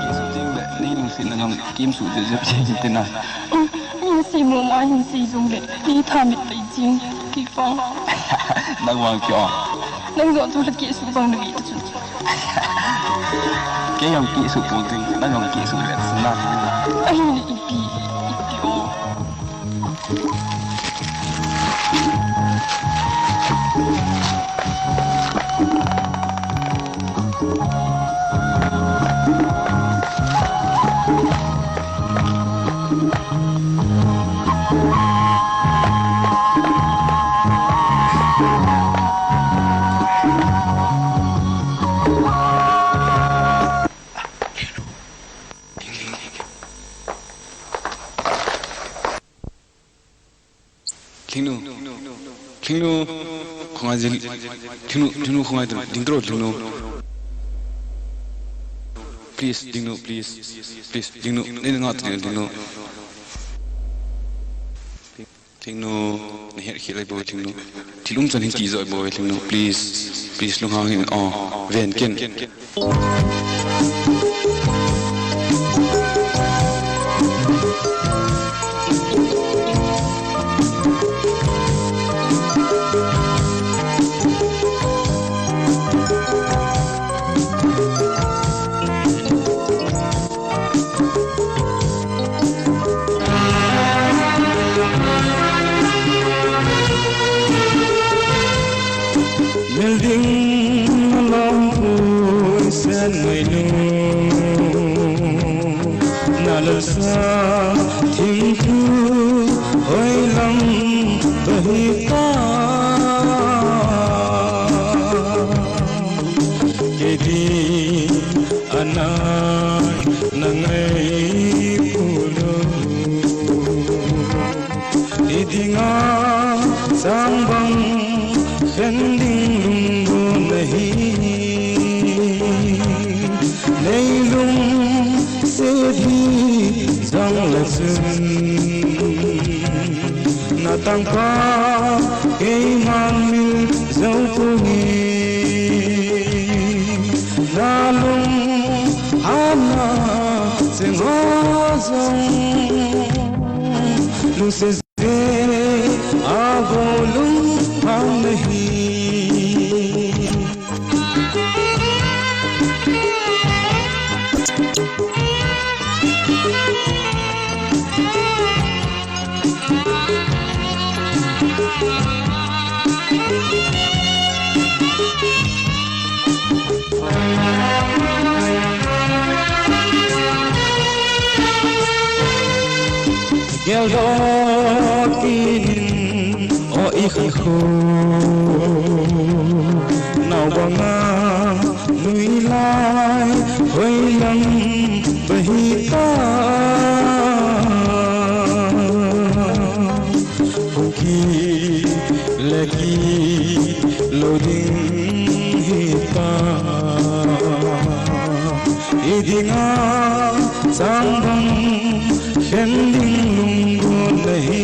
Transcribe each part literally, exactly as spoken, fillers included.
Kisuh jing le, nei lungsetna jong kimsuh jep jep jing tina. Min sei mong mong hin sei jong le, nei tha mit pai jing, kei vang. Nang vang kio. Nang jong chu la kisuh vang na ngai ta chu. Kei jong kisuh pon jing, nang jong kisuh le, sna. Ai, ni ipi, ipi o. Lhingnu. Lhingnu. Khongai jil. Lhingnu, Lhingnu khongai jil. Ding tro Lhingnu. Please, Lhingnu, please. Please, Lhingnu. Nei nga tu Lhingnu. Lhingnu, na her khel ai bo Lhingnu. Thil um chan hin kijoi bo Lhingnu. Please, please, lunghang in. Oh, ven ken. Mel ding na lom pui sen mai nu, na lal sa thing thu hoi lam ba hi ta. Kei di anai na ngai pu lu. Idinga sang bang khen ding lungdon nahi. Nei lungset hi jang la chun, na tangpa keiman mil jou poi. Na lunghanna cheng ho jong lungset Geldoh kinin o i kha khu, nao banga nui lai hoi lam ba hi ta. Hung kit le kit lou ding hi ta. Idinga sang bang khen ding lungdon nahi.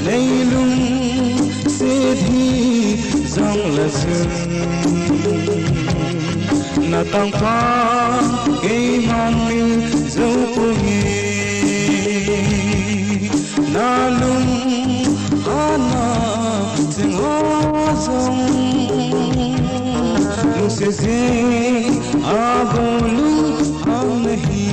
Nei lungset hi jang la chun, na tangpa keiman mil jou poi. Na lunghanna cheng ho jong Sejing a bol lunghan nahi.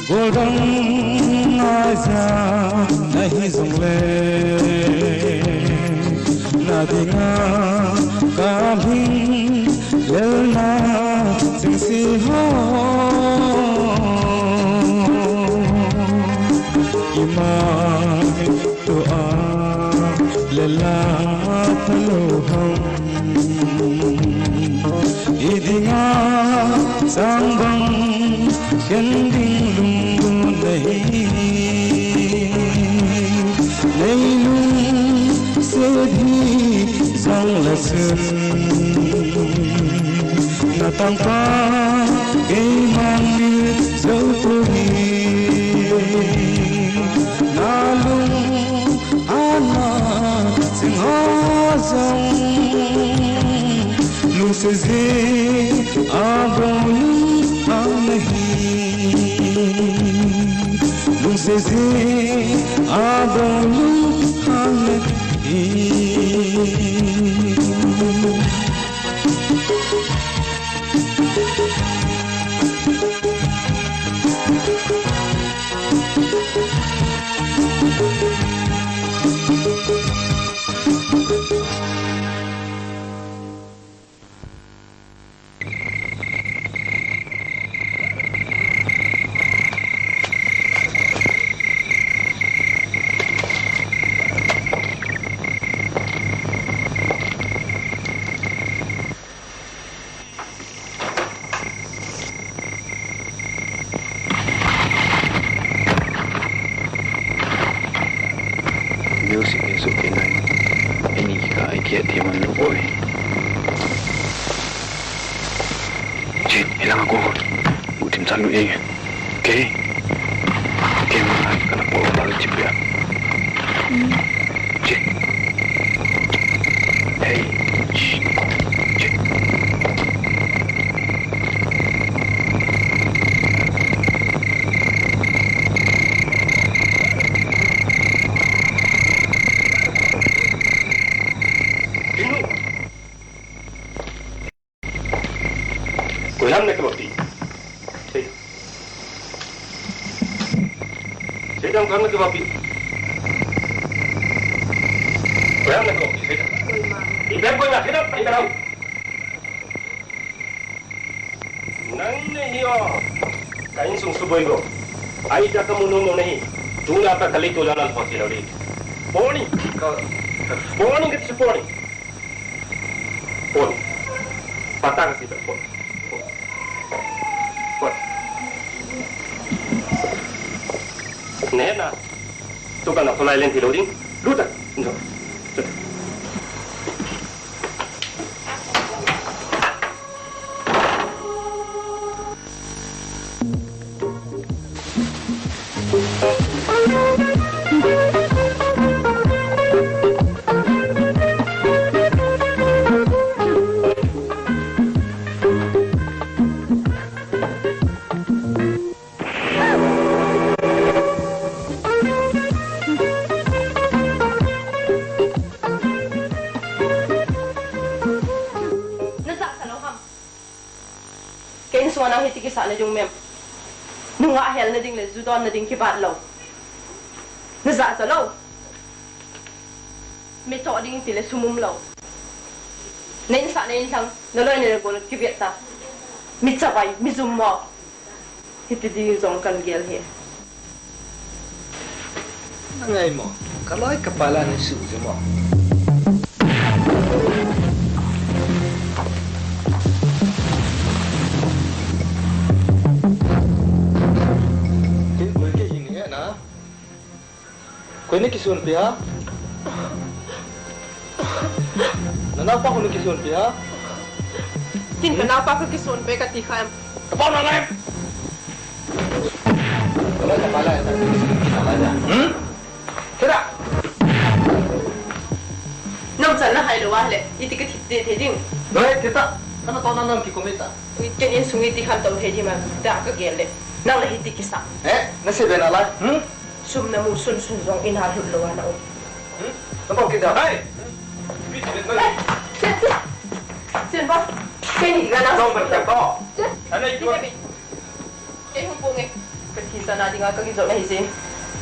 Goldam aja nahi jongle, na dinga kalhing lelna jingsi ho. Ima tua lela thalo ham. I dinga sang bang khen ding lungdon nahi. Nei lungset hi jong la sun. Na tangpa kei mang ni zo tu hi. Na lung Ana sing ha jong, lungset jing a bol lunghan nahi. Lungset jing a bol lunghan nahi. Music in su ke nai. Ini ka ai ke ti man lu oi. Ji, hilang aku. Utim chan lu e. Ke. Ke ma kana po ta lu chip ya. Ji. Hey. Ji. Ji. Inu. Koiham na kibapi. Sei. Sei dam, koiham na kibapi. Koiham na kibapi, sei dam. Ipi ham koima, sei dam, ipi ham. Nang nahi o. Ka insung suboi go. Ai da ka mu nom nom nahi. Tuna tah ka lei to la nan pha ki lo ding. Poni. Ka, poni ka ti poni. Pon. Patang si pon. Pon. Pon. Nena. Tu kana pulai len ti lo ding. Luta. No. Na jahcha lou ham? Ka insung a nang hiti kisah na ding um em? Nungah hel na ding le ju don na ding kibat lou. Na jahcha lou. Mi choh ding ti le sum um lou. Na insah na inlhang, na loi na le gol kivet ta. Mi chavai, mi jum mo. Hiti ding jong kan gel hi. Na ngai mo, ka loi ka pa la na su je mo. Kei koi kei hin he na. Koi na kisunpi ham? Na naopa koi na kisunpi ham? Tin ka naopa ka kison pe ka ti kha em. Ka pau na lai. Hmm? Thira. Nang chan na hai lo a le, iti ka thi te thei ding. Noi, thita. Kana to na nang ki komita. Ui, ken insung iti khan to thei ding ma, ta ka gel le. Nang le hiti kisa. Eh, na se be na lai. Hmm? Sum na mu sun sun jong in ha lut lo a na um. Hmm? Na pau ki da. Hai. Pi ti le na. Eh, chen, chen. Chen ba. Ken ni ga na. Dong ba ka to. Chen. Anei tu. Kei hung pung e. Ka thisan a dinga ka kijot na hi jin.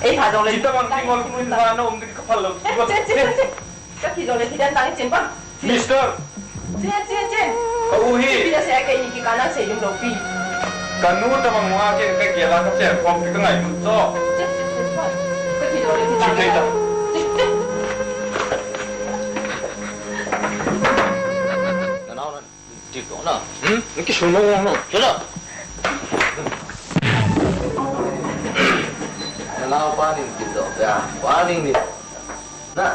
Ei pha jong le. Kita mang ti ngol kun na na um ding ka phal lo. Eh, chen, chen, chen. Ka thi jong le thi dan tang chen pa. Mister. Chen, chen, chen. Ka u hi. Pi da se kei ni ki ka na se ding lo pi. Ka nu ta mang wa ke ka gel a ka che khom pi ka ngai lut cho. Chen, chen, chen pa. Ka thi jong le thi dan. Chen, chen. Na nau na. Ti dong na. Hmm? Ni ki sung nong nong. Kila. Na lao pa ning ti dong ya. Pa ning ni. Na.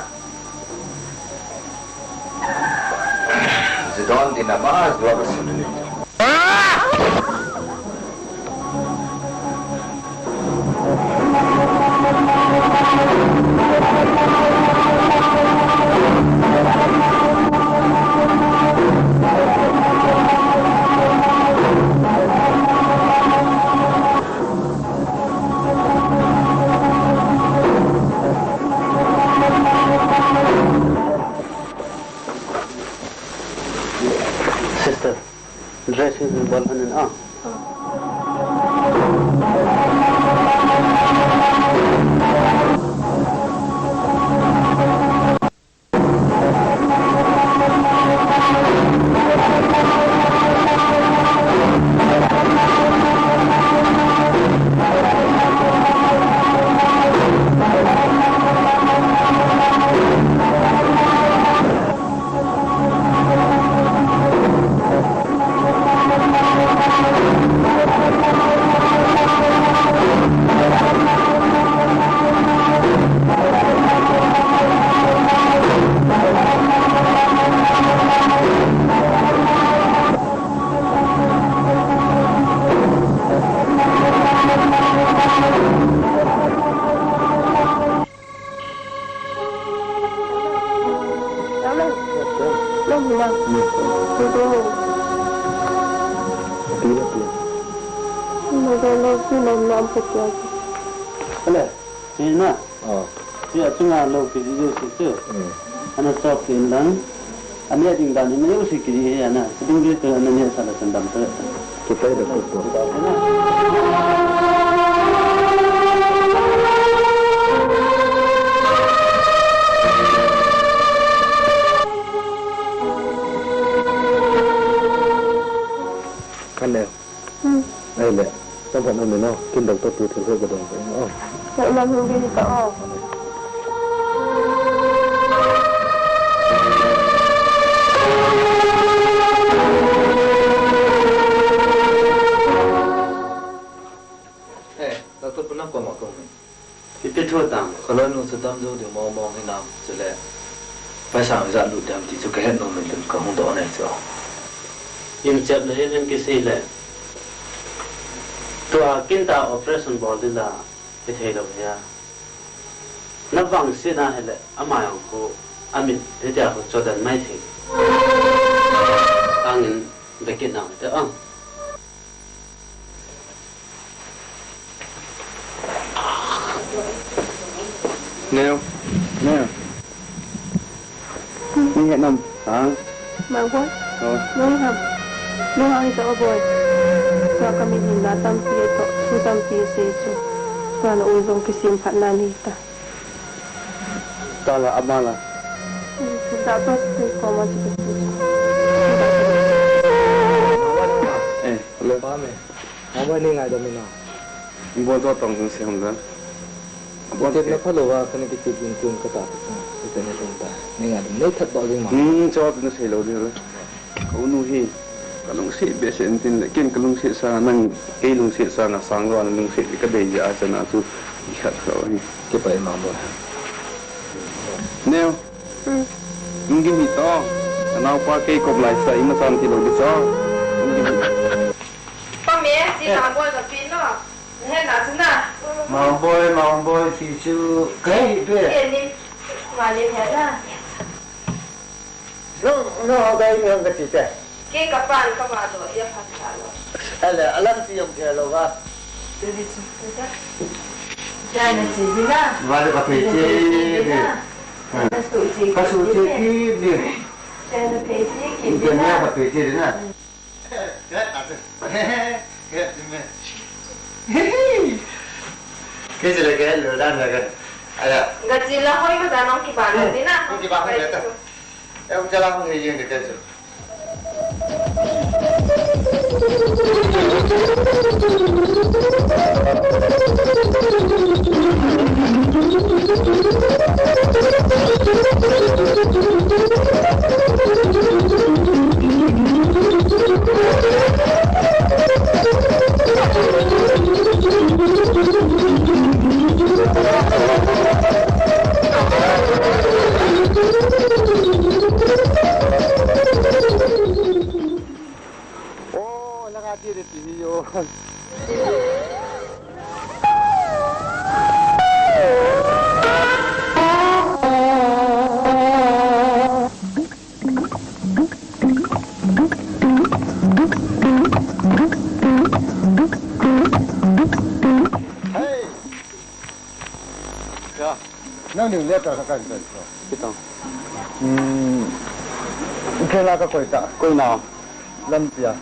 Zidon di na ba zua ba sunu ni. Sister. Dress hi bol anin a. Ale, sina. Oh. Sia chunga lo kiji jouse chu. Hmm. Ana chop kit in lang. Aneh ding dan in jouse kiji hi ana. Ding jouse chu ana neh sa la chan dam ta. Kitai da ko ko. Kan le. Hmm. Ahile, chomkhat nom le no, kin doctor tu thil ho ka dong ka no. Ka ilam hung ding ta o. Eh, doctor pu nang koma kong ni. Ipi thu tam? Ka loinu chu dam jou ding mong mong hinam, chule paisa ijat lut dem ti chu ka het nom in tun ka hung doh nai chu. Im chep le hin kisei le. Tua kin ta operation bol ding la i thei lo hia. Na vangsetna hile ama jong khu amit hitia khu chodan mai thei. Angin bekit nang te ang. Neo. Neo. Ni he nam. Ha? Ma boy. Oh. Nung ham. Nung ham to boy. To kami ni na tampi to. Su tampi se su. To na ung jong kisim phat na ni ta. Tala amala. Dapat tu koma tu. Eh, hello. Pame. Mama ni ngai da mina. Ibo to tong se hom da. Abo te na phalo wa kana ki tu ding kun kata. Ite ne tong ta. Ni ngai da. Nei that ba ding ma. Hmm, cho tu na sei lo ding. Ka u nu hi, ka lungset behseh in tin le, ken ka lungset sanga nang, kei lungset sanga sang lou a na lungset ka dei jeh a chana chu i khat kha u hi. Kipah e mama. Neo. Hmm. Nung gim hih to. Ka naopa kei kop lai sa ima chan ti lou di cho. Pa me, si ma boy ka pi no. He na si na. Mauboi, Mauboi, ti chu kahe be. Ke ni, ma ni he na. Nang, nang ho gai ni hong kati te. Ke kapan kama do, ya phan ta lo. Ale, alam ti yong ke lo ba. Ti ti chu. Jai na ti di na. Ba le ka pe ti di. Ka su ti di. Jai na pe ti di na. Ka pe ti di na. Kei chule kei lou dan le kei. Aya. Gachila hoi ko dan hong kiba na ding na. Hong kiba hoi le ta. Eh, hong jala hong hei jeng de kei chu. Oh, langa ti de ti hi yo. Hey! Ya. Nang ning letter kha kan kan. Kitang. Hmm. Kela ka koi ta. Koi na. Lampia.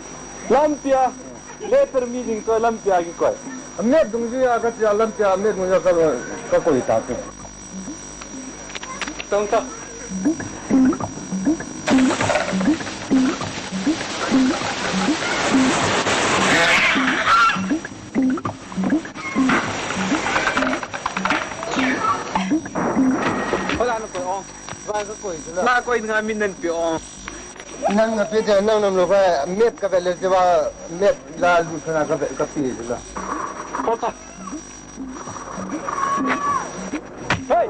Lampia. Letter meaning to lampia kikoi. Map dungjuia katia lampia, map dungjuia ka, ka koi ta tu. Tong ta. Hola, na koi ong. Ba ka koi sila. Na koi nga min nan pi ong. Nang na pe de, nang nam lo ka map ka ve le je ba, map la lu ka na ka ve, ka pi sila. Hola. Hey!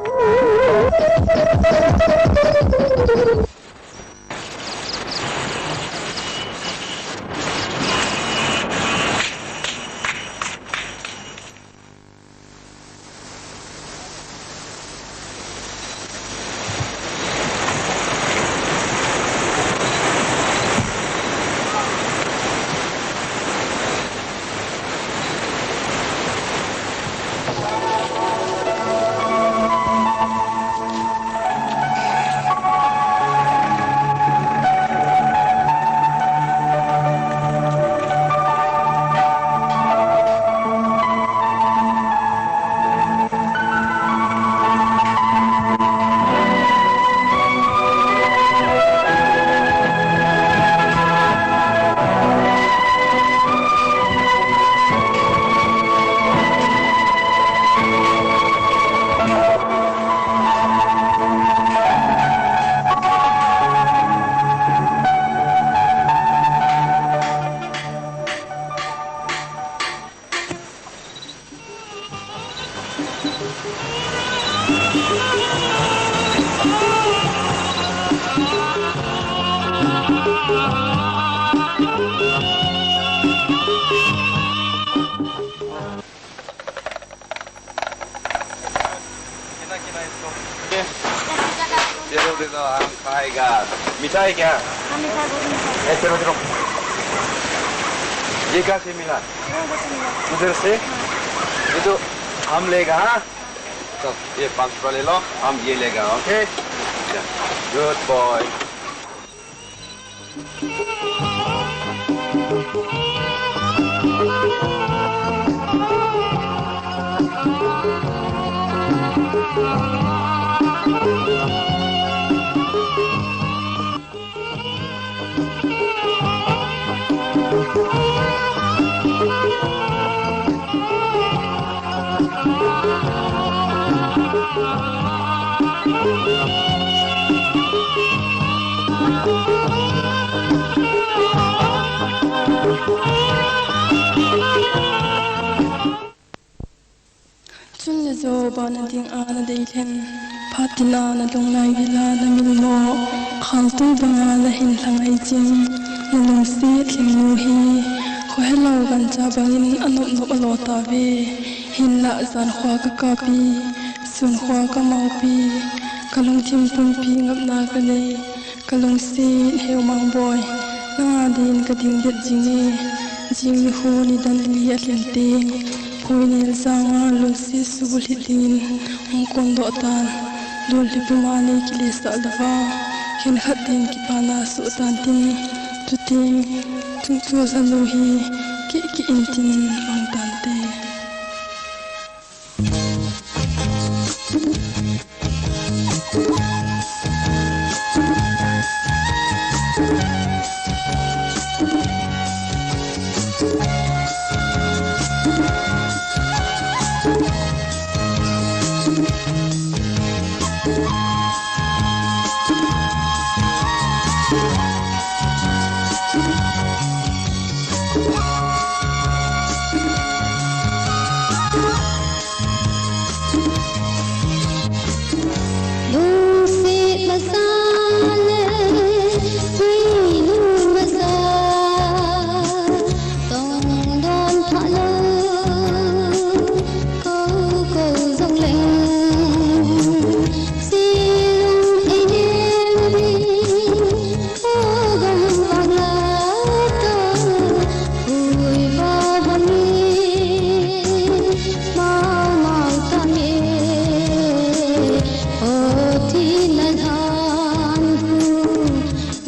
ये लो, दे दो, हम खाएगा। मिठाई क्या? हाँ, मिठाई, बहुत मीठा। ए, चलो, चलो। ये कहाँ से मिला? वो उधर से मिला। उधर से? हाँ। ये तो हम लेगा, हाँ? तो ये पाँच रुपया ले लो, हम ये लेगा, ओके? अच्छा, good boy. Chun le jo bana ding a na dei lhen, phat tina na lunglai gila na milmo, khaltui banga na hin lhangai ching, Nalungset lhingnu hi khohelou gancha bangin anop nop alo tauve. Hinlah jankhoa kakapi, sunkhoa kamaupi, kalungthim pumpi ngapna kanei. Kalungset Heumang boi, nanga din kading det jinge. Jing nikho nidan li alhin teng, phoinel janga lungset subulhit dingin hung kondoh tan. Dulhi puma nei kilesah louva, khenkhat din kipana soh tan tin, chuteng chungchang janu hi kihkih intin mang tante. Lungset masa le, lungset masa, tong don pha lou, kou kou jong leng, silung ei nem ni, o gam vang la ta, ui va bang ni, mau mau ta nge, o thi na lhan hu.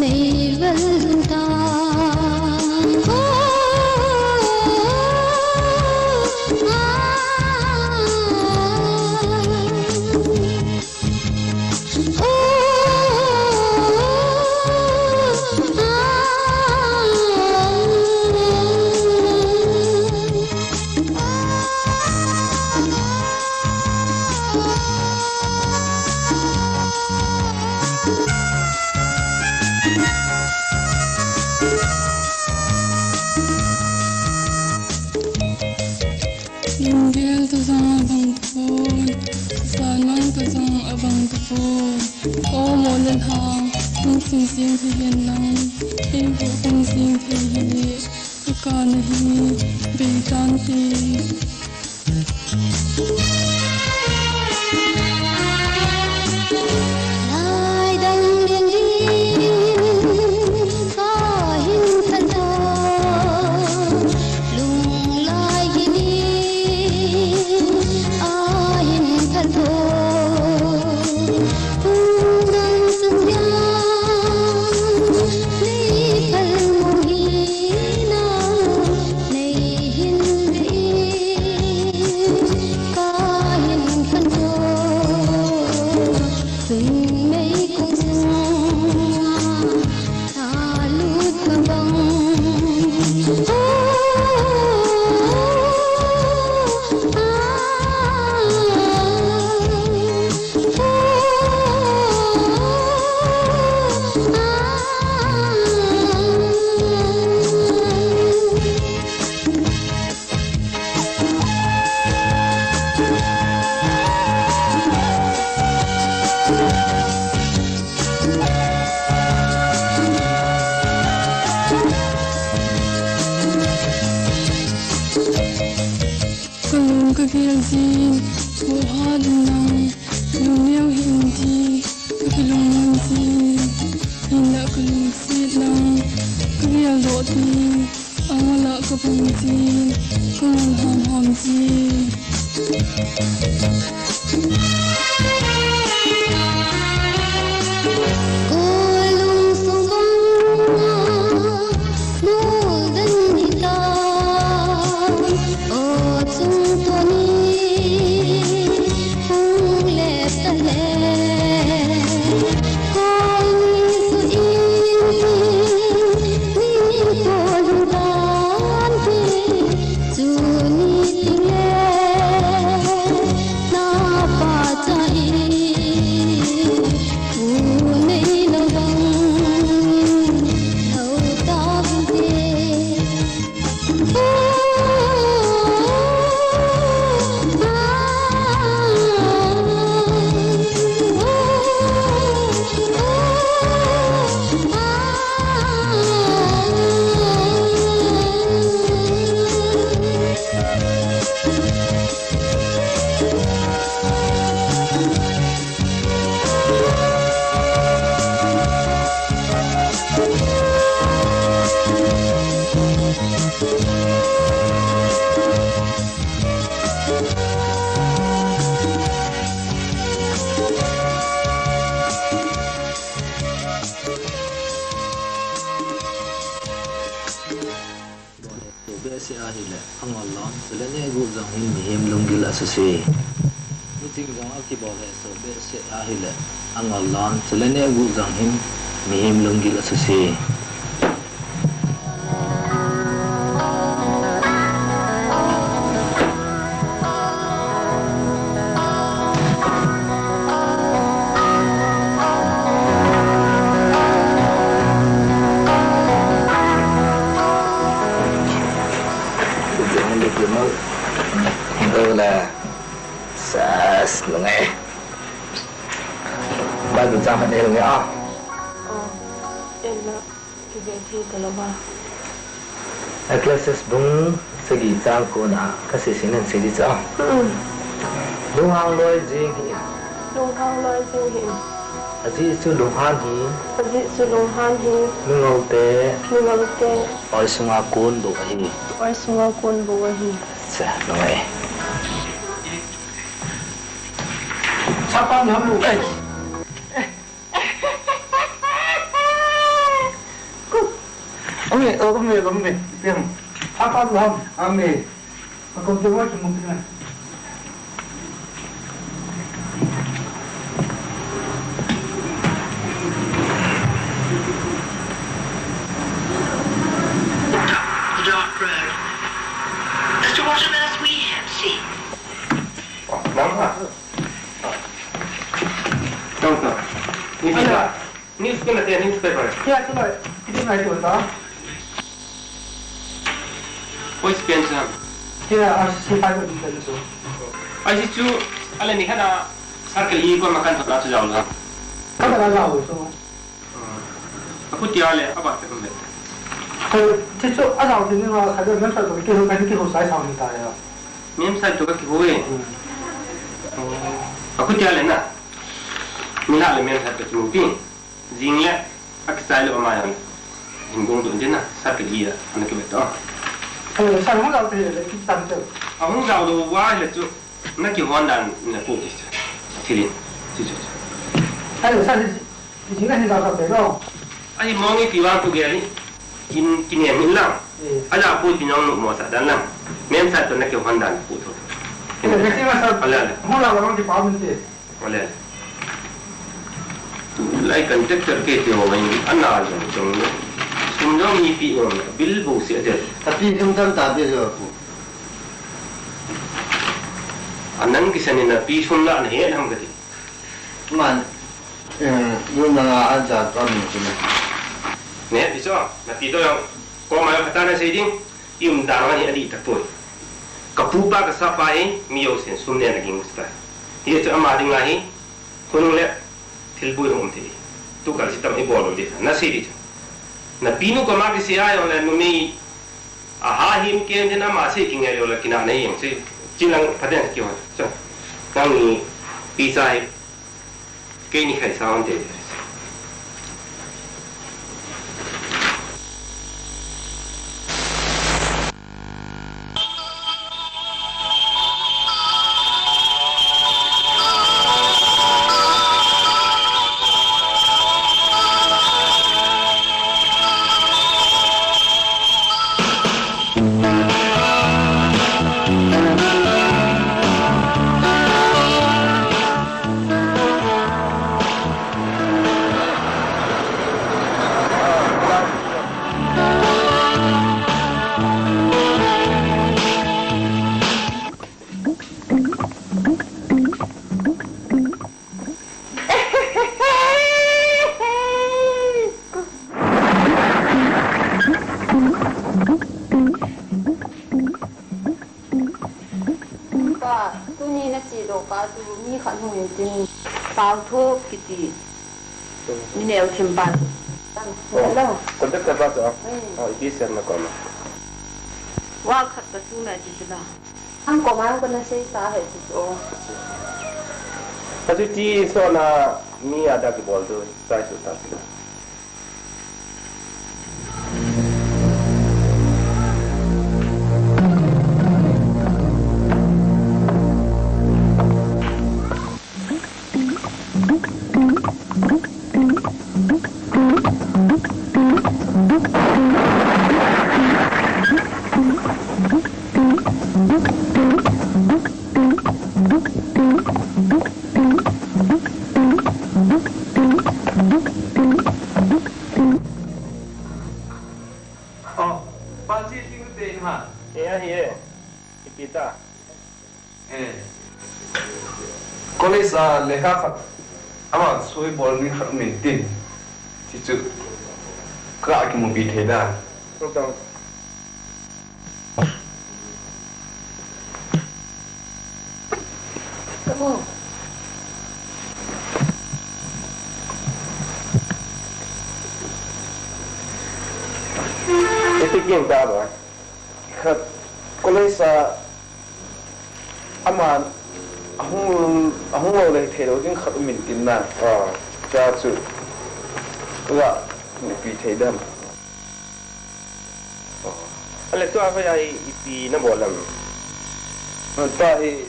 Nei vel lhung ta. Lunggel ta jong abang tapon, sanang ta jong abang tapon. O mo le lhang, hung sing sing thei hen lang, eiho hung sing thei hile, ka kana hi bei tante. Lai dang lian ding, ka hin than tho, lung lai hi ni, a hin than tho. Pung dang sung yang, nei phal mo hi na, nei hin ve in, ka hin khan to, sun mei kong sung a, a lut ka bang. Ka lung ka gel jin, ho ha ding nang, lungneo hin jin, ka kilungmon jin, hinlah ka lungset nang, ka geldoh ding, angol a ka bang jin, ka ngol ham ham jin. Ko lung sung bang a, Golden guitar, o chung tuni hung le ta le. Koi ni su in ni ko lung dan ti, chu ni ting le na pa cha i. Ahile, angol lom, chule neh guh jong hin mihem lunggil asuse. Meeting jong akibol hesoh behseh ahile, angol lom, chule neh guh jong hin mihem lunggil asuse. Sas, lungai. Bible chang khat nei lungai a. Oh, en na. Kibe thei talou va. Ecclesiastes bung sagi chang ko na kasei seinan sei ding chu. Hmm. Lunghang loi jing hih in. Lunghang loi jing hih in. Ajeh chu lunghan hi. Ajeh chu lunghan hi. Mingol te. Mingol te. Oi sunga kon bou ahi. Oi sunga kon bou ahi. Cha, lungai. Sapa ni ham lu. Ei. Ame, ame, ame. Piang. Apa tu ham? Ame. Aku tu macam mungkin lah. Dark road. As to what on earth we have seen. Oh, nampak. Tong, tong. Ni sila. News ko na te, newspaper. Ya, tu lah. Kita naik tu dah. Oi, Spencer. Ya, ah, si pai ko di tu. Ai si chu, ala ni hana, circle i ko makan tu na tu jao na. Kata la jao tu. Aku tia le, apa te ko le. Ko, ti chu, a jao ti ni ma, kata na sa tu ki ho, ka ki ho sai sa ni ta ya. Mem sa tu ka ki ho e. Hmm. Aku tia le na. Mina le mem sa tu ki ho pi. Jing le, akichai le ama jong. Hin gong dun ding na, sa ke dia, ana ke beto. Eh, sa hung jao te le, ki tan te. A hung jao lou va le chu, na kihon dan na pu ki. Thilin, chu chu chu. Ai, sa hi, hi na hin jao sa te lo. Ai, mong i ti va ku ge ni. Kin, kin em in lang. Eh. Ala pu ti nong nu mo sa dan lang. Mem sa to na kihon dan pu to. Eh, ke ti ma sa. Ala, ala. Mo la la mong ki pa min te. Ole. Lai contractor ke ti ho in ana jong jong le. Sum jong mi pi on bill bo se de. Tapi sum tam ta pe jo pu. Anan kisan in api sum la na he nam ka ti. Man, eh, yun na a ja ka mi ti na. Ne, pi cho, na pi to jong. Ko ma yo kata na sei ding. I um dan hi adih tapoi. Ka pupa ka sapa hi mi jousen sum neh a ging u chu tai. Hijeh chun ama dinga hi khonung le thilboi hung um thei. Tukal sitam i bol lou ding. Na sei ding chu. Na pinu koma kisei a jong le numei a ha him ken din ama sei kingel lou le kinah na hi jeng sei. Chilang phaten kihon. Chu. Nangni pi cha hi Keini khai sa hon te. Pa, tuni na chedoh kah chu mi khat hung in tin, Pauthu kiti. Mi neo thim pa. Oh, hello. Contact pa chu. Hmm. Oh, ipi sem na koma. Wa khat ka chu na ti chu na. Ang koma ko na sei sa he ti chu. Achu ti so na mi ada kibol tu, sai su ta ti na. Oh, Panji, thing te in ha. Eh, ahi e. Ipi ta. Eh. College a lekha khat ama soi bol ni khat min tin. Ti chu. Ka kimupi thei da. Tum tum. Ipi kin ta ba? Khat college a ama ahung, ahung lou le thei lou ding khat um in tin na. Ah. Cha chu. Ka kimupi thei dam. Ale tua hoiya ipi na bol am? Tua hi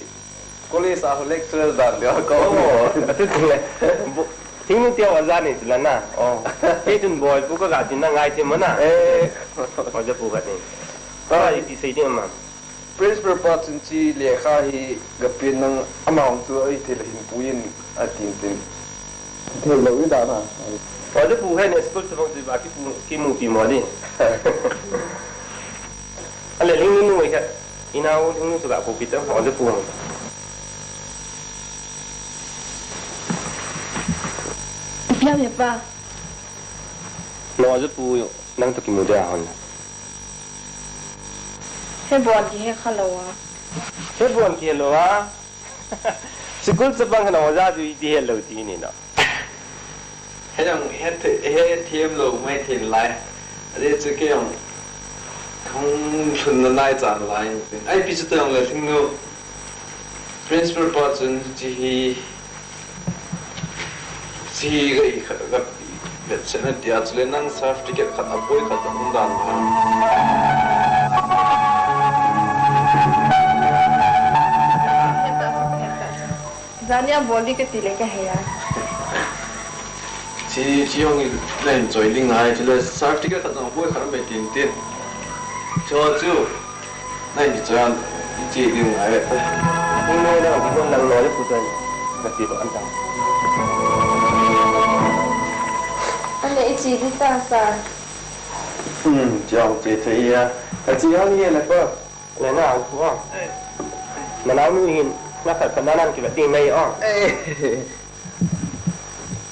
college a lecturer dan dia ka. Oh, atu tu le. Bo-, thing ni tia wa za ni tu la na. Oh. Kei tun bol pu ka ga tin na ngai te mo na. Eh. Wa za pu ka ni. Tua ipi sei ding am? Principal pa chun chi lekha hi ga pen nang amount chu ahi thei le hin puiyin atin tin. Thei lou i dan a. Aw, le pu he ne school chapang chu ba kipu, kimupi mo di. Ale Lhingnu nu ngai kha. Inau Lhingnu chu ga pupi ta, aw, le pu. Piang he pa. No, aw, le pu. Nang toh kimu dia hon. He bon kihe kha lou a. He bon kihe lou a. School chapang kha na oja chu iti he lou ti ni no. He jong he the-, he them lou mai thin lai. Ade chu kei jong kahung lhun na nai chan lai. Ai pi chu tong le thing no. Principal pa chun, "Chi hi, chi hi ga i kha, ga i vetchet na tia, chule nang certificate khat a boi khat a um dan kha." Jania bol di kati le ka he a. Chi, chi jong i len choi ding ngai, chule certificate khat a boi khat a um e tin tin. Cho chu. Nai, hi chuan i che ding ngai ve ta. Hung noi na, hung noi na, lo le pu chuan ka ti lo an ta. An le i che di ta sa. Hmm, chiang che che ia. Ka che hang ye le pa. Le na, ang pu a. Na nau nu hin, na khat khat na nan ki va ding mai a. Eh.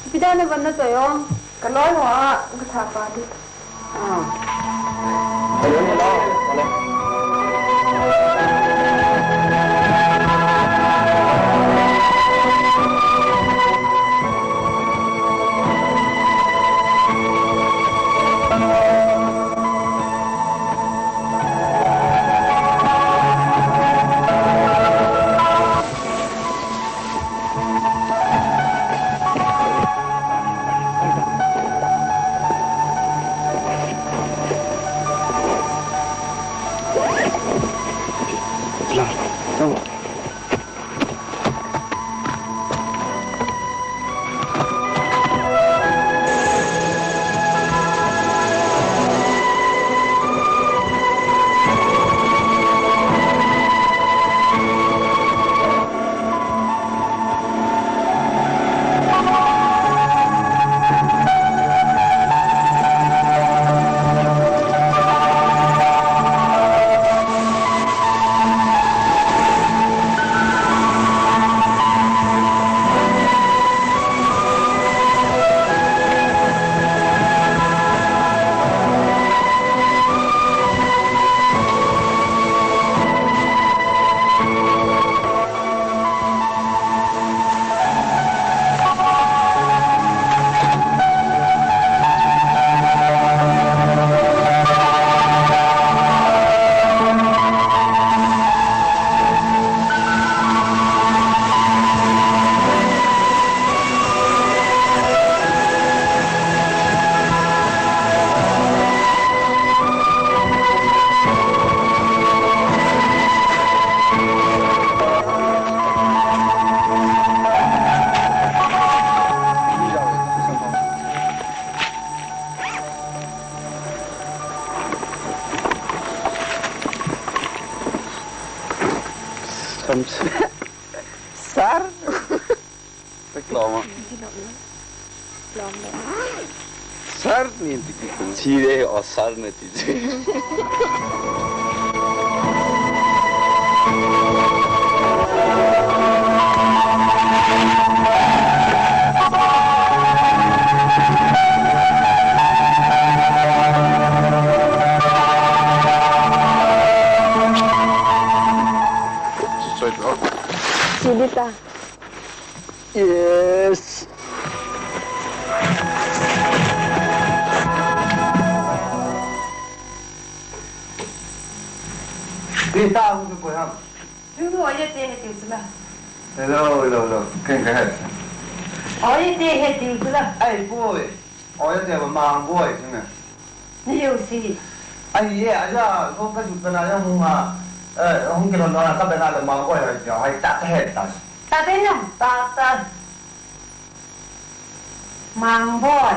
Ipi dan a van na choi o? Ka loi ho a, ka tha pa di. Ah. Sir. Lom a. Lom le. Sir ni ti ki kum si de, o sir na ti. Sidi ta. Yes. Di ta hung tu ko ham. Tu tu oye te he tiu sula. Hello, hello, hello. Ken ka he. Oye te he tiu sula. Ai, boy. Oye te ba mang boy sina. Ni yo si. Ai, ye, aja, ko ka ju kana ya hung ha. Eh, hung kilo na ka bena le mang boy ha, ya, hai ta ta he ta. Ta te na, ta ta. Mang boy.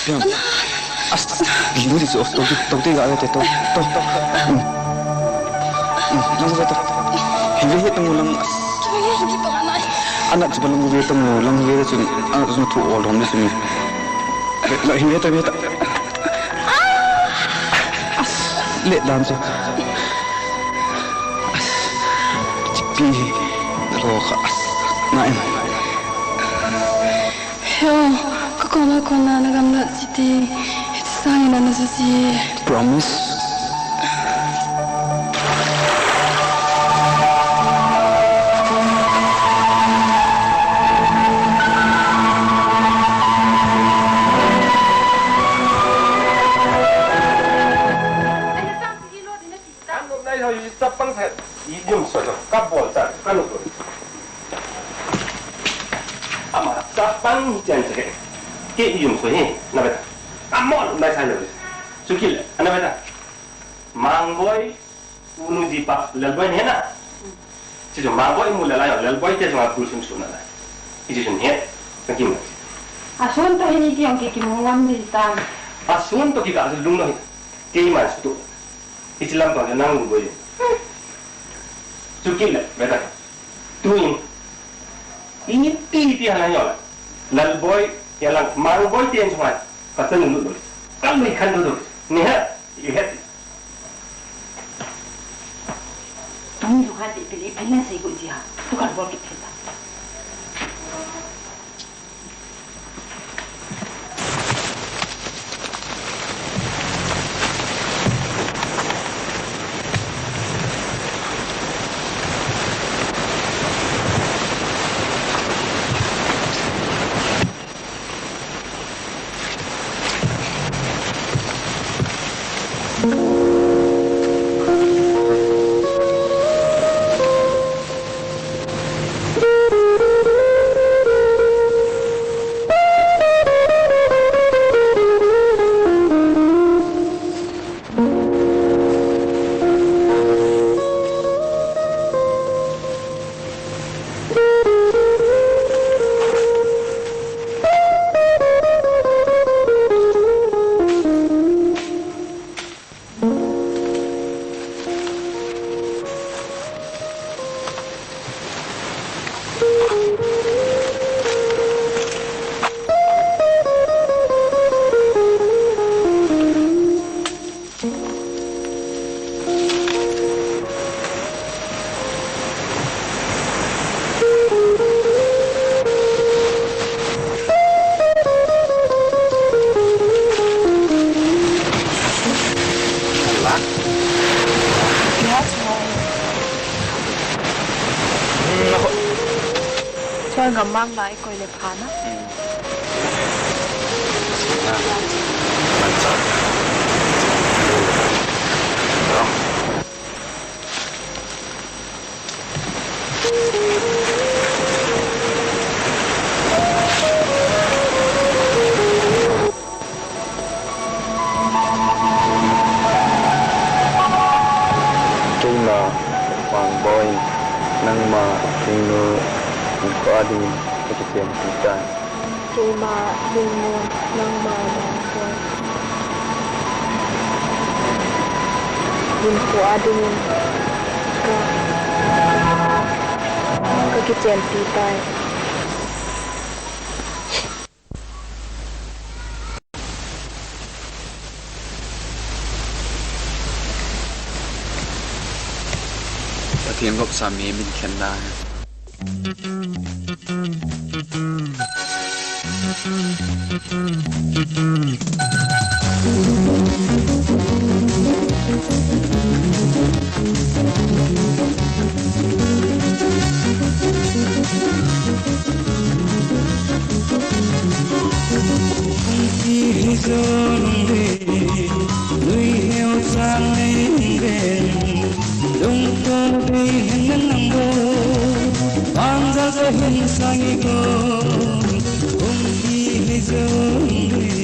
Piang. As, gini di so, to, to, to, ga, to, to, to. Hmm. Hmm, lang, to, to. Hive, hive, tang, lang. Anak, coba lang, hive, tang, lang, hive, tang, anak, tu, tu, oh, dong, di sini. Lang, hive, tang, hive, tang. As, let, dan, so. As, cipi, lo, ka, as, na, em. Heo, ka koma kona na gamla chiti, hiti sangin ana susi. Promise? Kan nop nai ho, i chapang sa, i yum sa, ka bol sa, ka nop. Ama, chapang chen che. Kei i yum so hi, na beta. Amol, nai sai na beta. Chukil, ana beta. Mangboi, unu dipa, Lalboi ne na. Chichu Mangboi mu lalai, Lalboi te jong a kul sun sun na. Iji sun he, na kim na. Asun to hini ki ong ki kim ngam di ta. Asun to ki ka lung no hi. Kei man su to. Hiche lam to nang lu boi. Chukil le, beta. Tuin. Ingin ti ti hala yola. Lalboi, ya lang, Mangboi tien chunga. Patan lu lu. Kam ni khan lu lu. Ni ha, i het. Tang lu khan ti pili, pili sei ku ji ha. Tu kan bol ki pili. Tua gam mang lai koi le pha na. Hmm. Keima Mangboi, nangma Lhingnu, hinkho a dingin kakichenpi tai. Keima Lhingnu, nangma Mangboi, hinkho a dingin ka, kakichenpi tai. Pathen gopsa mi min khen na. Hung kihei jongle, lui heo chang nei hung ven, lungto dei hen nang bou, banjal kahin sang e go. Hung kihei jongle,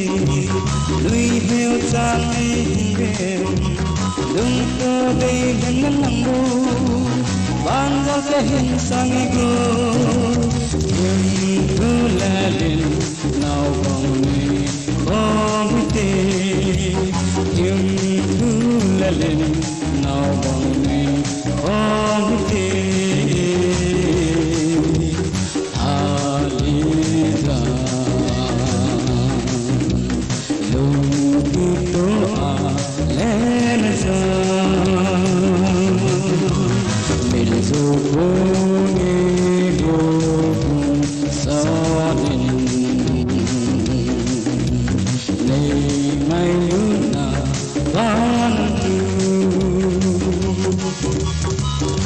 lui heo chang nei hung ven, lungto dei hen nang bou, banjal kahin sang e go. Thempu Lalin, naobang nei khom hite, Thempu Lalin, naobang nei khom hite. Tha le jan, lungtup toh a len a jan, mil jou pon e go pung sa in, nei ngailutna ban tu.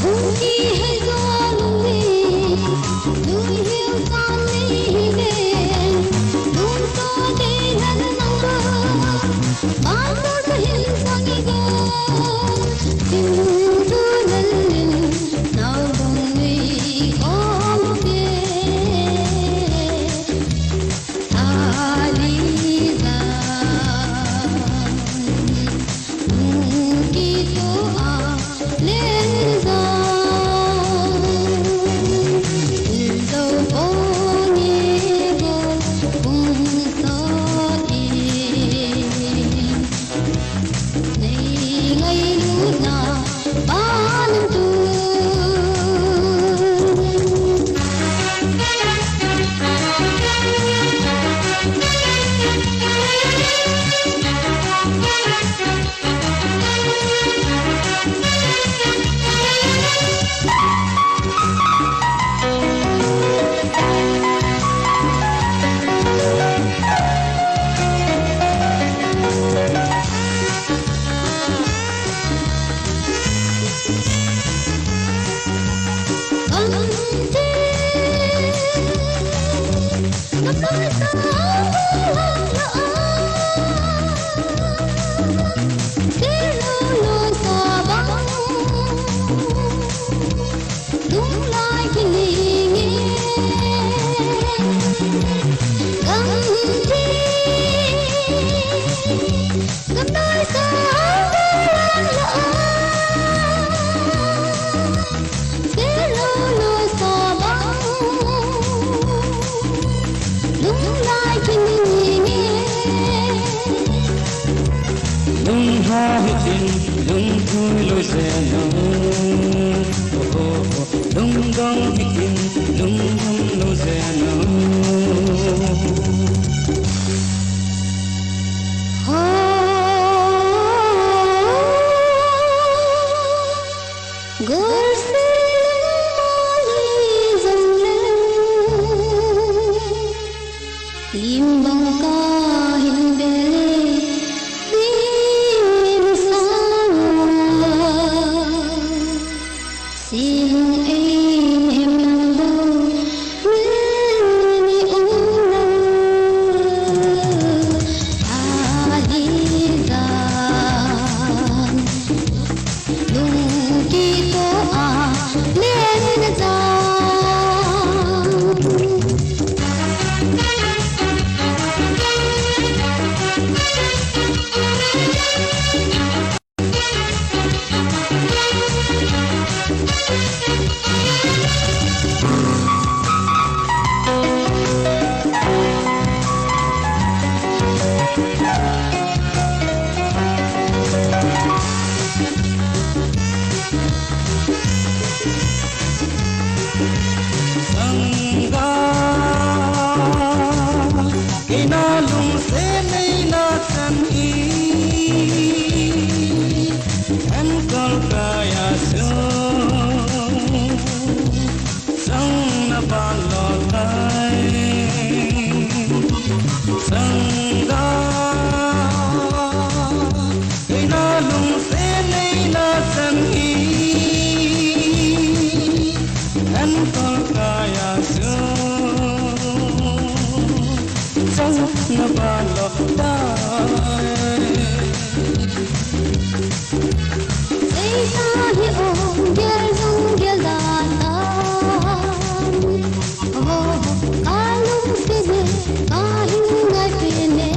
Hung kihei jongle, lui heo chang nei hung ven, lungto dei hen nang bou, banjal kahin sang e go. Thempu Lalin, naobang nei khom hite. Tha le jan, lungtup toh a len a jan, mil jou pon e go pung sa in, nei ngailutna ban tu. Lunglai kining e, gamthip, gamnoi sa lang la a, selo lo sa bang, lunglai kining e. Lungha hitin, lungthu loi jeng o. Oh, oh, oh. Lungdong hitin, lungdong loi jeng o. Ha. Gol se lungmong hi jong le, lim bang kahin bel e, lim sang a, sing ei nem na ba lo tai. Seita hi ong gel jong gel da ta. Oh, ka lungset ne, ka hingai pen ne.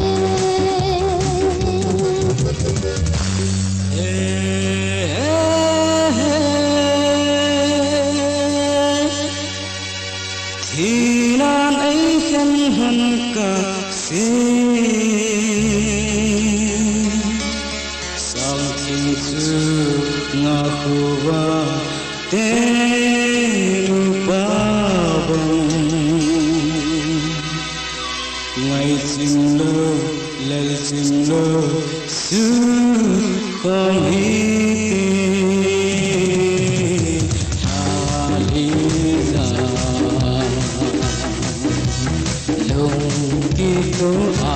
Thinan eikhen lhon kasei. Sangthim chu ngah uva, tenu pa bang. Ngaichim lou, lelchim lou, sukhom hite, Lalija. Lung kitoh a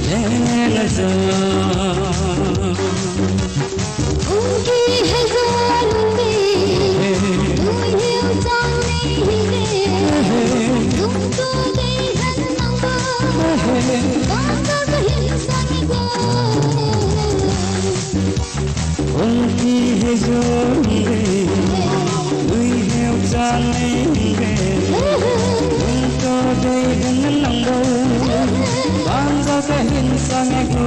leng a ja. Hung kihei jong le, tui hiu chan nei hih le, lungto dei hen nang ba, ba ka ka hin sang e go. Hung kihei jong le, tui hiu chan nei hih le, lungto dei hen nang ba, ba ka ka hin sang e go.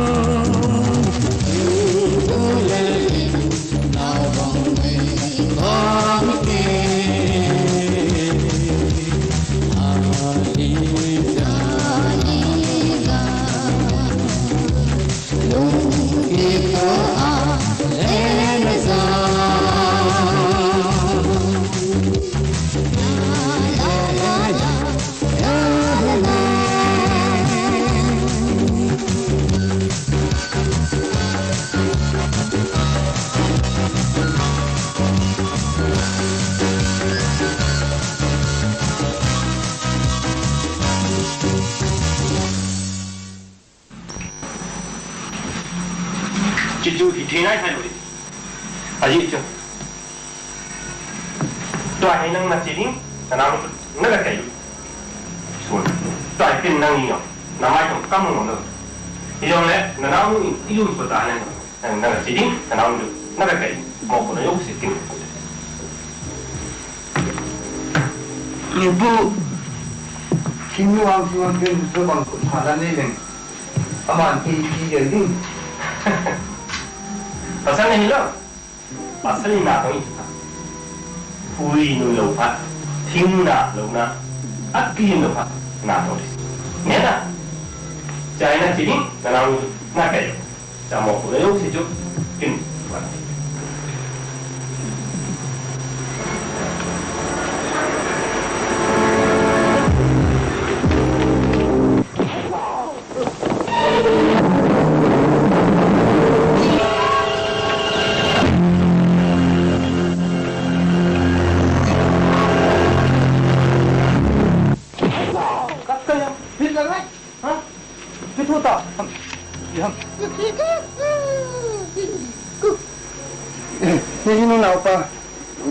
Chuchu hithei nai thailou ding. Ajeh chu, tua hi nang nache ding, nanao naga kai. Sun. Tua hi pen nang ni o, namai tong kam mo no. Hijongle nanao ni ilung ko ta nang. Nang, nang che ding, nanao nu, naga kai, mopohna jouse ting. Ni bu, Thingnung vang, Thingnung vang, Thingnung vang, Thingnung vang, Thingnung vang, Thingnung vang. Pasal ni lo, pasal ni na tong i. Pui nu lo phat, thing na lo na, akilin lo phat, na tong i. Nena, chai na che ding, nanao nu, naga kai. Cha mo ko leo se chu kin. Kat kaya, hit lang ai. Ha? Pi thu ta. Ham. Pi ham. Eh, ni nu nao pa.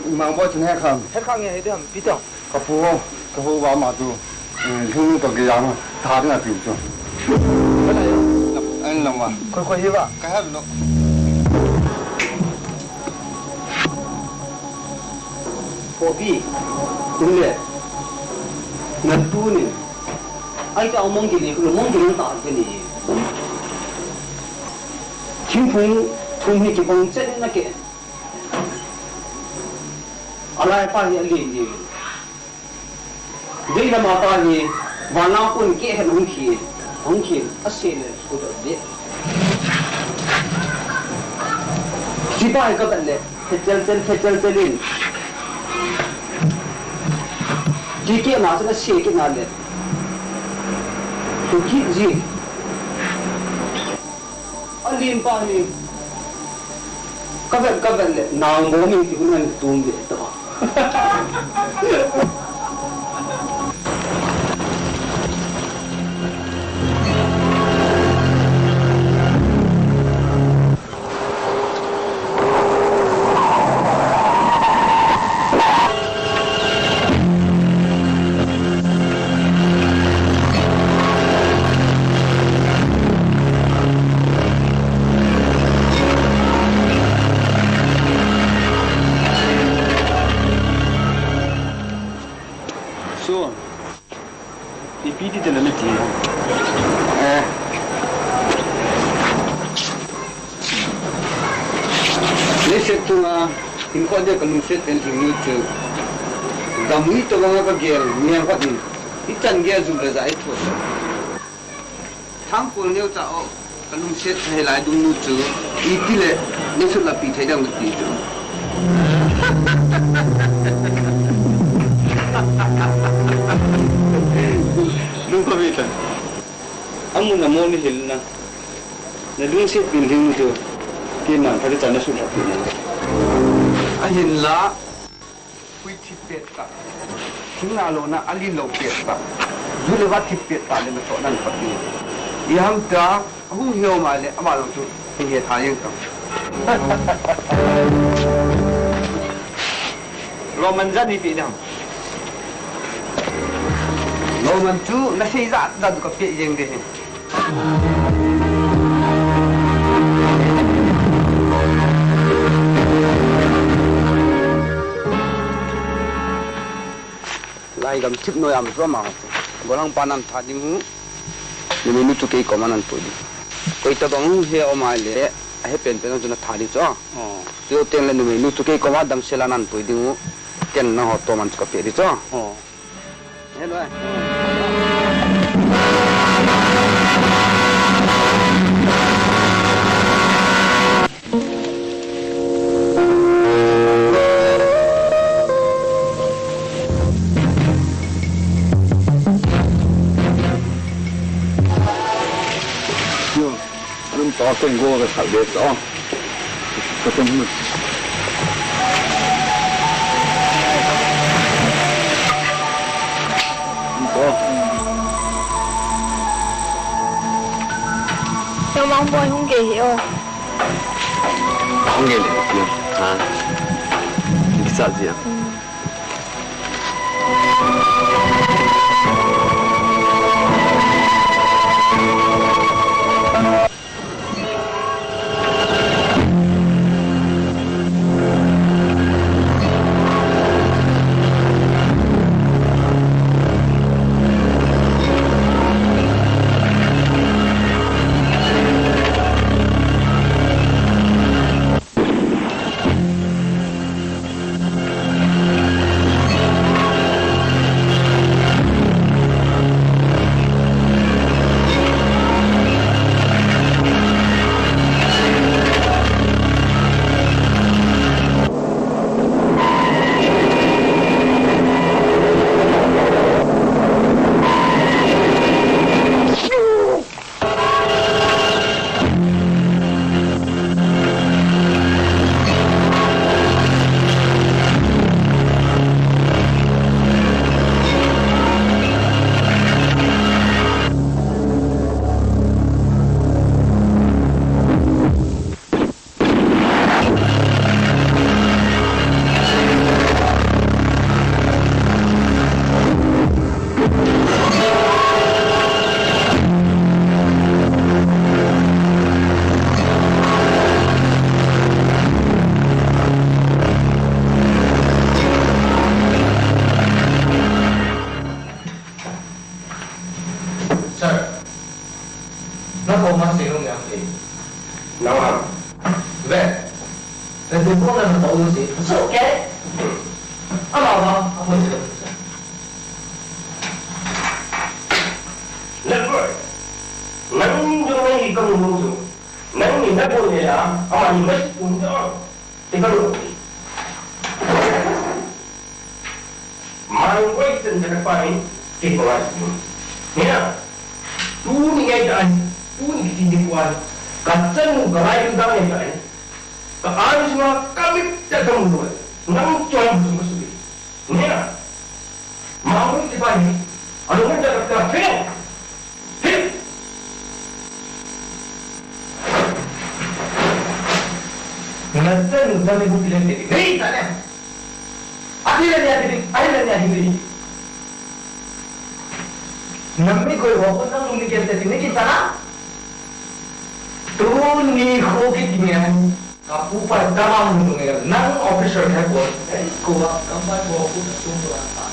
Mang bo chun he khang. He khang he de ham. Pi ta. Ka pu ho, ka ho wa ma tu. Eh, lu nu ka ge yang. Ta na pi chu. Ka na yo. An lam wa. Khoi khoi hi wa. Ka ha lo. Kopi, tum le, na tu ni, ai cha mong ki ni, mong ki ni ta ke ni. Thingphung thum hi kibang chen na ke. Alai pa hi ali ni. Dei lama pa hi, vana kun ke hen hung khi, hung khi, a se le, ku ta de. Chi pa hi ka ban le, he chel chel, he chel chel in. Chi ke ma sa na se ke na le. Ku ki ji. A lim pa hi. Ka vet, ka vet le, nang bo mi ti hun an tum ve ta. Ipi ti tena nati. Eh. Leiset chunga hinkho dia kalungset pen lhingnu chu, gamui tobanga kagel miang khat in ichan gel jum le ja ithusa. Thangkol neocha o, kalungset helai dungnu chu, itile neisut lapi thei dang nati chu. Lungkhomi tan. Amun amol ni hilna. Nalungset pen lhingnu chu, keiman phatechan nasut lapi na. Ahinla, hui thip pet tah, thingna lona alin lou pet tah, ju le va thip pet tah le natoh nan pati. Iham tia ahung hiu ma le, ama jong chu hung he tha jeng tang. Lomman jat ipi ding ham? Lomman chu nasei jat jat u kapeh jeng ding ahi. Lai gamthip noiya um chu ama chu. Golhang pa nan tha ding u. Numeinu chu kei koma nan pui ding. Koi tabang he um a le, ahe penpen chu natha ding chu. Oh. Chuteng le numeinu chu kei koma damsel a nan pui ding u. Ken nangho toman chu kapeh ding chu. Oh. Lum to ken go ka sak de to. Ka tum. Lum to. Tao mang boy hung ke hi o. Hung ke le. Ha. Kisa jia. Sir, na koma sei lou ngai am? Nang ham? Ve. Ve, tu ko na na ko si. It's okay. Ama ba, ama si. Never. Nang ni jong ni ka mu mu. Nang ni na ko ni ya, ama ni mai pun jong. Ikalu. Mangoi chen chen pa ni, kei ko ai. Nia. Tuni ngai ta ni, tuni kiti ni ko ai. Ka chanu ka lai tu dang ngai ta ni. Ka ai sma ka mit ta ka mu. Nang choi bu sma su. Nia. Mangoi ti pa ni, anu ngai ta ka ta. Hei! Nasa nasa ni bu pila tete. Hei, tanya. Ati la ni ati, ati la ni ati. Nammi koi ho ko na lungni ke tete ni kitana. Tu ni ho ki ni. Kapu pa tama munu nge nang officer hai ko. Ko wa kampai ko ku tum ko ta.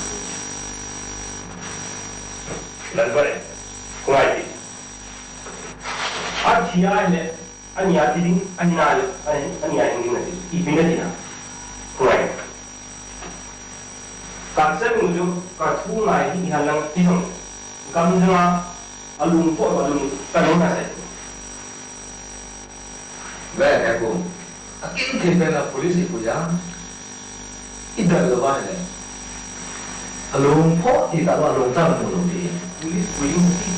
Lalbare, khongai ti. Athi a le, ani a thi ding, ani na le, ani, ani a hing ding nati. Ipi nati na. Khongai. Ka chan u chu, ka thu ngai hi ihan lang ti hong. Gam jong a, alung pho, alung ka lung na sai. Ve, ve kum. Akin thei pen a police i pui a. I dal lou va le. Alung pho ti ta va lung ta mu lou ti. Police pui mu ti.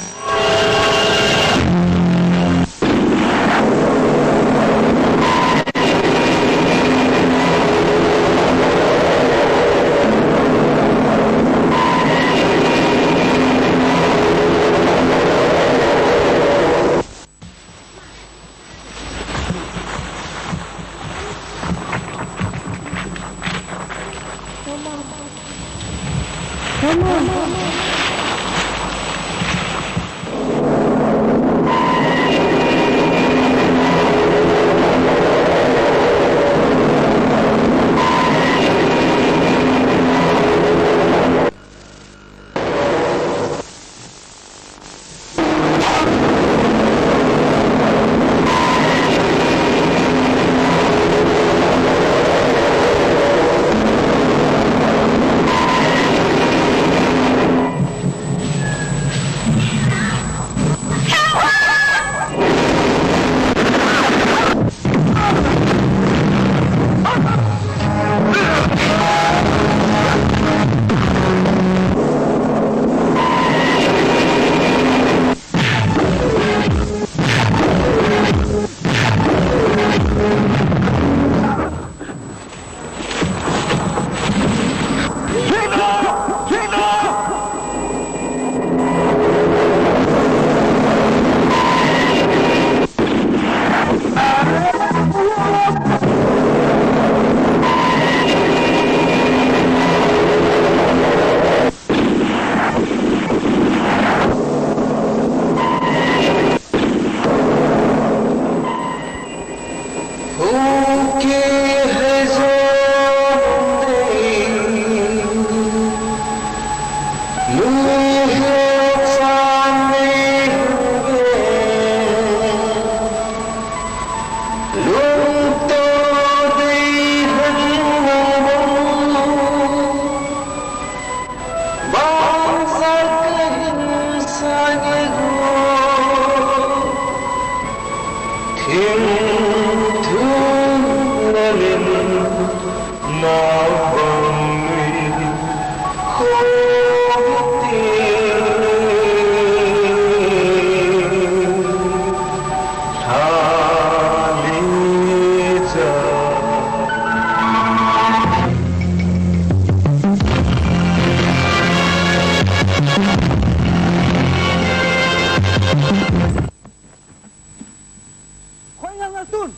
Khoi ngal ngal tun.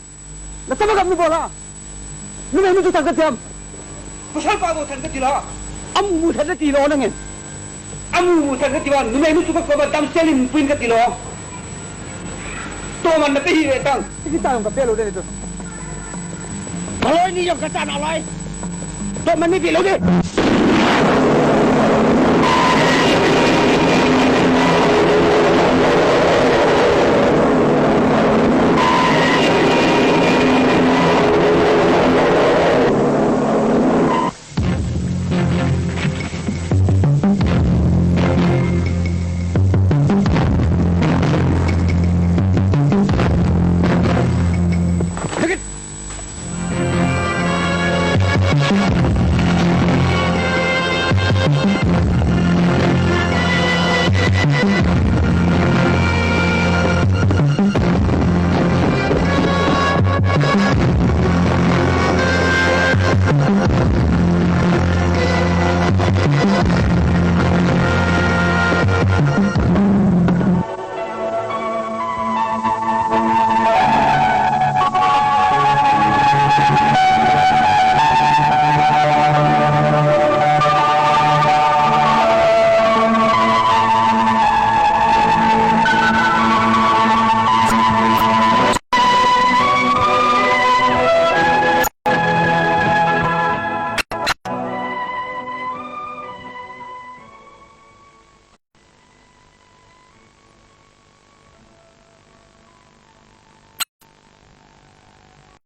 Na tama gam ni bola. Numei nu chu thang ka tiam. Pasal pa bo thang ka ti la. Amu mu thang ka ti lo nangin. Amu mu thang ka ti va, numei nu chu ka ko ba dam selin puin ka ti lo. To man na pe hi ve tang. Ki ta yong ka pe lo de tu. Baloi ni yong ka cha na lai. To man ni pe lo de.